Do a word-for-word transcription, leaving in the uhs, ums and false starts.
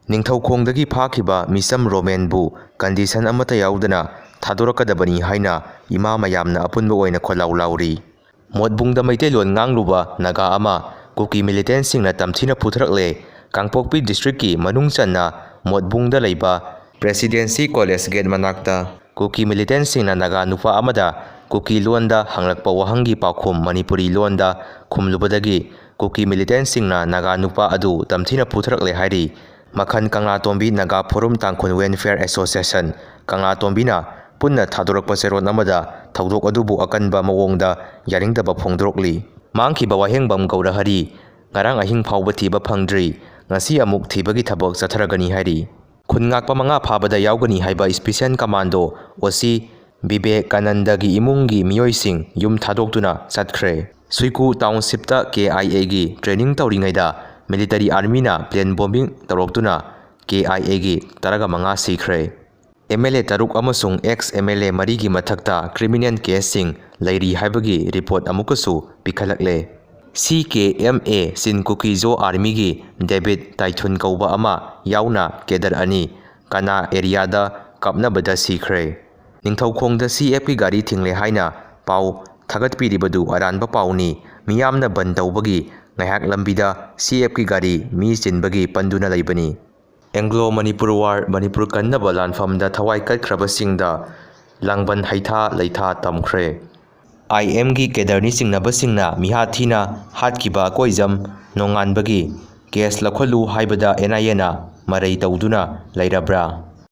ꯅꯤꯡꯊꯧꯈꯣꯡꯗꯒꯤ ꯐꯥꯈꯤꯕ ꯃꯤꯆꯝ ꯔꯣꯃꯦꯟꯕꯨ ꯀꯟꯗꯤꯁꯟ ꯑꯃꯠꯇ ꯌꯥꯎꯗꯅ ꯊꯥꯗꯣꯔꯛꯀꯗꯕꯅꯤ ꯍꯥꯏꯅ ꯏꯃꯥ ꯃꯌꯥꯝꯅ ꯑꯄꯨꯟꯕ ꯑꯣꯏꯅ ꯈꯣꯜꯂꯥꯎ ꯂꯥꯎꯔꯤ꯫ ꯃꯣꯠꯕꯨꯡꯗ ꯃꯩꯇꯩꯂꯣꯟ ꯉꯥꯡꯂꯨꯕ ꯅꯥꯒꯥ ꯑꯃ ꯀꯨꯀꯤ ꯃꯤꯂꯤꯇꯦꯟꯁꯤꯡꯅ ꯇꯝꯊꯤꯅ ꯐꯨꯊꯔꯛꯂꯦ꯫ ꯀꯥꯡꯄꯣꯛꯄꯤ ꯗꯤꯁꯇ꯭ꯔꯤꯛꯀꯤ ꯃꯅꯨꯡ ꯆꯟꯅ ꯃꯣꯠꯕꯨꯡꯗ ꯂꯩꯕ ꯄ꯭ꯔꯦꯁꯤꯗꯦꯟꯁꯤ ꯀꯣꯂꯦꯖ ꯒꯦꯠ ꯃꯅꯥꯛꯇ ꯀꯨꯀꯤ ꯃꯤꯂꯤꯇꯦꯟꯁꯤꯡꯅ ꯅꯥꯒꯥ ꯅꯨꯄꯥ ꯑꯃꯗ ꯀꯨꯀꯤ ꯂꯣꯟꯗ ꯍꯪꯂꯛꯄ ꯋꯥꯍꯪꯒꯤ ꯄꯥꯎꯈꯨꯝ ꯃꯅꯤꯄꯨꯔꯤ ꯂꯣꯟꯗ ꯈꯨꯝꯂꯨꯕꯗꯒꯤ ꯀꯨꯀꯤ ꯃꯤꯂꯤꯇꯦꯟꯁꯤꯡꯅ ꯅꯥꯒꯥ ꯅꯨꯄꯥ ꯑꯗꯨ ꯇꯝꯊꯤꯅ ꯐꯨꯊꯔꯛꯂꯦ ꯍꯥꯏꯔꯤ꯫ ꯃꯈꯜ ꯀꯪꯂꯥꯇꯣꯝꯕꯤ ꯅꯥꯒꯥ ꯐꯣꯔꯝ ꯇꯥꯡꯈꯨꯜ ꯋꯦꯜꯐꯤꯌꯔ ꯑꯦꯁꯣꯁꯤꯌꯦꯁꯟ ꯀꯪꯂꯥꯇꯣꯝꯕꯤꯅ ꯄꯨꯟꯅ ꯊꯥꯗꯣꯔꯛꯄ ꯆꯦꯔꯣꯜ ꯑꯃꯗ ꯊꯧꯗꯣꯛ ꯑꯗꯨꯕꯨ ꯑꯀꯟꯕ ꯃꯑꯣꯡꯗ ꯌꯥꯅꯤꯡꯗꯕ ꯐꯣꯡꯗꯣꯔꯛꯂꯤ꯫ ꯃꯥꯡꯈꯤꯕ ꯋꯥꯍꯦꯡꯕꯝ ꯒꯧꯔꯍꯔꯤ ꯉꯔꯥꯡ ꯑꯍꯤꯡ ꯐꯥꯎꯕ ꯊꯤꯕ ꯐꯪꯗ꯭ꯔꯤ꯫ ꯉꯁꯤ ꯑꯃꯨꯛ ꯊꯤꯕꯒꯤ ꯊꯕꯛ ꯆꯠꯊꯔꯒꯅꯤ ꯍꯥꯏꯔꯤ꯫ ꯈꯨꯟ ꯉꯥꯛꯄ ꯃꯉꯥ ꯐꯥꯕꯗ ꯌꯥꯎꯒꯅꯤ ꯍꯥꯏꯕ ꯏꯁꯄꯤꯁꯦꯜ ꯀꯃꯥꯟꯗꯣ ꯑꯣ ꯁꯤ ꯕꯤꯕꯦꯀꯥꯅꯟꯗꯒꯤ ꯏꯃꯨꯡꯒꯤ ꯃꯤꯑꯣꯏꯁꯤꯡ ꯌꯨꯝ ꯊꯥꯗꯣꯛꯇꯨꯅ ꯆꯠꯈ꯭ꯔꯦ꯫ ꯁꯨꯏꯀꯨ ꯇꯥꯎꯟꯁꯤꯞꯇ ꯀꯦ ꯑꯥꯏ ꯑꯦꯒꯤ ꯇ꯭ꯔꯦꯅꯤꯡ ꯇꯧꯔꯤꯉꯩꯗ ꯃꯤꯂꯤꯇꯔꯤ ꯑꯥꯔꯃꯤꯅ ꯄ꯭ꯂꯦꯟ ꯕꯣꯝꯕꯤꯡ ꯇꯧꯔꯛꯇꯨꯅ ꯀꯦ ꯑꯥꯏ ꯑꯦꯒꯤ ꯇꯔꯥꯒ ꯃꯉꯥ ꯁꯤꯈ꯭ꯔꯦ꯫ ꯑꯦꯝ ꯑꯦꯜ ꯑꯦ ꯇꯔꯨꯛ ꯑꯃꯁꯨꯡ ꯑꯦꯛꯁ ꯑꯦꯝ ꯑꯦꯜ ꯑꯦ ꯃꯔꯤꯒꯤ ꯃꯊꯛꯇ ꯀ꯭ꯔꯤꯃꯤꯅꯦꯜ ꯀꯦꯁꯁꯤꯡ ꯂꯩꯔꯤ ꯍꯥꯏꯕꯒꯤ ꯔꯤꯄꯣꯔꯠ ꯑꯃꯨꯛꯀꯁꯨ ꯄꯤꯈꯠꯂꯛꯂꯦ꯫ ꯁꯤ ꯀꯦ ꯑꯦꯝ ꯑꯦ ꯆꯤꯟ ꯀꯨꯀꯤꯖꯣ ꯑꯥꯔꯃꯤꯒꯤ ꯗꯦꯕꯤꯠ ꯇꯥꯏꯊꯨꯟ ꯀꯧꯕ ꯑꯃ ꯌꯥꯎꯅ ꯀꯦꯗꯔ ꯑꯅꯤ ꯀꯅꯥ ꯑꯦꯔꯤꯌꯥꯗ ꯀꯥꯞꯅꯕꯗ ꯁꯤꯈ꯭ꯔꯦ꯫ ꯅꯤꯡꯊꯧꯈꯣꯡꯗ ꯁꯤ ꯑꯦꯐꯀꯤ ꯒꯥꯔꯤ ꯊꯤꯡꯂꯦ ꯍꯥꯏꯅ ꯄꯥꯎ ꯊꯥꯒꯠꯄꯤꯔꯤꯕꯗꯨ ꯑꯔꯥꯟꯕ ꯄꯥꯎꯅꯤ꯫ ꯃꯤꯌꯥꯝꯅ ꯕꯟ ꯇꯧꯕꯒꯤ ꯉꯥꯏꯍꯥꯛ ꯂꯝꯕꯤꯗ ꯁꯤ ꯑꯦꯐꯀꯤ ꯒꯥꯔꯤ ꯃꯤ ꯆꯤꯟꯕꯒꯤ ꯄꯟꯗꯨꯅ ꯂꯩꯕꯅꯤ꯫ ꯑꯦꯡꯒ꯭ꯂꯣ ꯃꯅꯤꯄꯨꯔ ꯋꯥꯔ ꯃꯅꯤꯄꯨꯔ ꯀꯟꯅꯕ ꯂꯥꯟꯐꯝꯗ ꯊꯋꯥꯏ ꯀꯠꯈ꯭ꯔꯕꯁꯤꯡꯗ ꯂꯥꯡꯕꯟ ꯍꯩꯊꯥ ꯂꯩꯊꯥ ꯇꯝꯈ꯭ꯔꯦ꯫ ꯑꯥꯏ ꯑꯦꯝꯒꯤ ꯀꯦꯗꯔꯅꯤ ꯆꯤꯡꯅꯕꯁꯤꯡꯅ ꯃꯤꯍꯥꯠ ꯊꯤꯅ ꯍꯥꯠꯈꯤꯕ ꯑꯀꯣꯏꯖꯝ ꯅꯣꯡꯉꯥꯟꯕꯒꯤ ꯀꯦꯁ ꯂꯧꯈꯠꯂꯨ ꯍꯥꯏꯕꯗ ꯑꯦꯟ ꯑꯥꯏ ꯑꯦꯅ ꯃꯔꯩ ꯇꯧꯗꯨꯅ ꯂꯩꯔꯕ꯭ꯔꯥ?